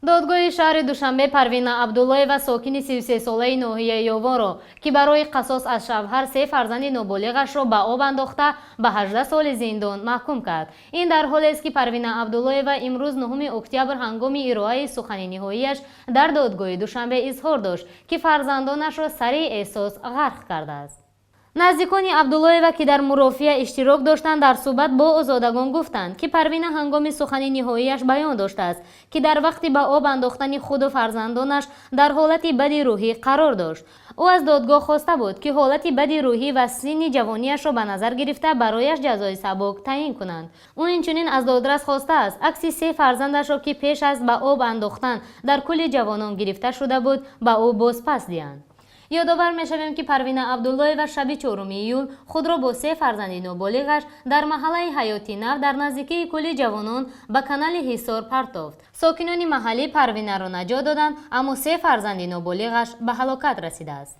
Додгоҳи шаҳри Душанбе Парвина Абдуллоева, сокини 33-солаи ноҳияи Ёвонро, ки барои қасос аз шавҳар се фарзанди ноболиғашро ба об андохта, ба 18 соли зиндон маҳкум кард. Ин дар ҳолест, ки Парвина Абдуллоева имрӯз, 9 октябр, ҳангоми ироаи сухани ниҳоияш дар додгоҳи Душанбе изҳор дошт, ки фарзандонашро сари эҳсос ғарқ кардааст. Наздикони Абдуллоева, ки дар мурофиа иштирок доштанд, дар суҳбат бо озодагон гуфтанд, ки Парвина ҳангоми сухани ниҳоияш баён доштааст, ки дар вақти ба об андохтани худу фарзандонаш дар ҳолати бади рӯҳӣ қарор дошт. Ӯ аз додгоҳ хоста буд, ки ҳолати бади рӯҳӣ ва синни ҷавонияшро ба назар гирифта, барояш ҷазои сабук таъин кунанд. Ӯ инчунин аз додрас хостааст, акси се фарзандашро, ки пеш аз ба об андохтан дар Кӯли Ҷавонон гирифта шуда буд, ба ӯ бозпас диҳанд. Ёдовар мешавем, ки Парвина Абдуллоева шаби 4 июл худро бо се фарзанди ноболиғаш дар маҳаллаи Ҳаёти Нав дар наздикии Кӯли Ҷавонон ба канали Ҳисор партофт. Сокинони маҳаллӣ Парвинаро наҷот доданд, аммо се фарзанди ноболиғаш ба ҳалокат расидааст.